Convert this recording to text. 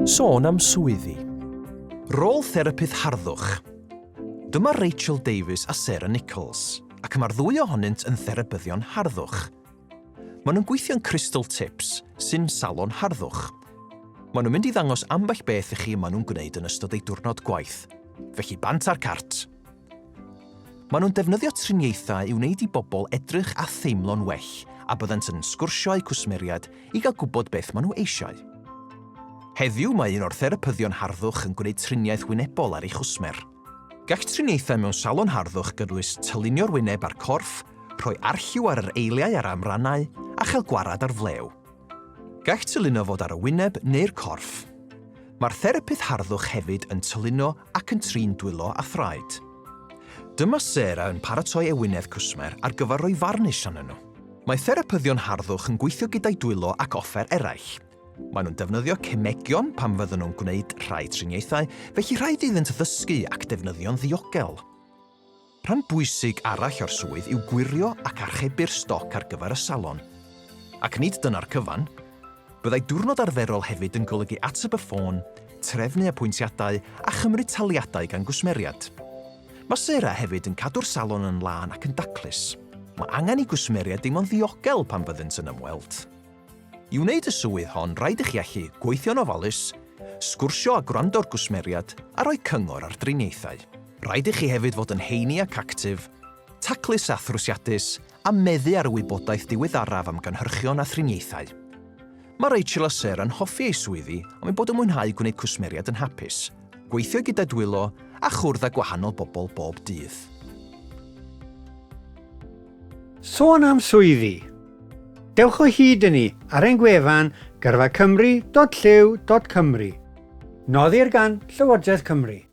Sôn am swyddi. Rôl therapydd harddwch. Dyma Rachel Davies a Sarah Nicholls, ac mae'r ddwy ohonynt yn therapyddion harddwch. Maen nhw'n gweithio yn Crystal Tips, sy'n salon harddwch. Maen nhw'n mynd i ddangos ambell beth i chi maen nhw'n gwneud yn ystod eu diwrnod gwaith. Felly bant â'r cart! Maen nhw'n defnyddio triniaethau i wneud i bobl edrych a theimlo'n well a byddant yn sgwrsio â'u cwsmeriaid i gael gwybod beth maen nhw eisiau. Heddiw mae un o'r therapyddion harddwch yn gwneud triniaeth wynebol ar ei chwsmer. Gall triniaethau mewn salon harddwch gynnwys tylunio'r wyneb a'r corff, rhoi arlliw ar yr eiliau a'r amrannau, a chael gwared ar flew. Gall tylino fod ar y wyneb neu'r corff. Mae'r therapydd harddwch hefyd yn tylino ac yn trin dwylo a thraed. Dyma Sarah yn paratoi ewinedd cwsmer ar gyfer rhoi farnish arnyn nhw. Mae therapyddion harddwch yn gweithio gyda'u dwylo ac offer eraill. Maen nhw'n defnyddio cemegion pan fydden nhw'n gwneud rhai triniaethau, felly rhaid iddynt ddysgu ac defnyddio'n ddiogel. Rhan bwysig arall o'r swydd yw gwirio ac archebu'r stoc ar gyfer y salon. Ac nid dyna'r cyfan. Byddai diwrnod arferol hefyd yn golygu ateb y ffôn, trefnu apwyntiadau a chymryd taliadau gan gwsmeriaid. Mae Sarah hefyd yn cadw'r salon yn lân ac yn daclus. Mae angen i gwsmeriaid deimlo'n ddiogel pan fyddent yn ymweld. I wneud y swydd hon, rhaid i chi allu gweithio'n ofalus, sgwrsio a gwrando ar gwsmeriaid, a rhoi cyngor ar driniaethau. Rhaid i chi hefyd fod yn heini ac actif, taclus a thrwsiadus, a meddu ar y wybodaeth diweddaraf am gynhyrchion a thriniaethau. Mae Rachel a Sarah yn hoffi eu swyddi am eu bod yn mwynhau gwneud cwsmeriaid yn hapus, gweithio gyda dwylo a chwrdd â gwahanol bobl bob dydd. Sôn am swyddi. Dewch o hyd i ni ar ein gwefan gyrfacymru.llyw.cymru. Noddir gan Llywodraeth Cymru.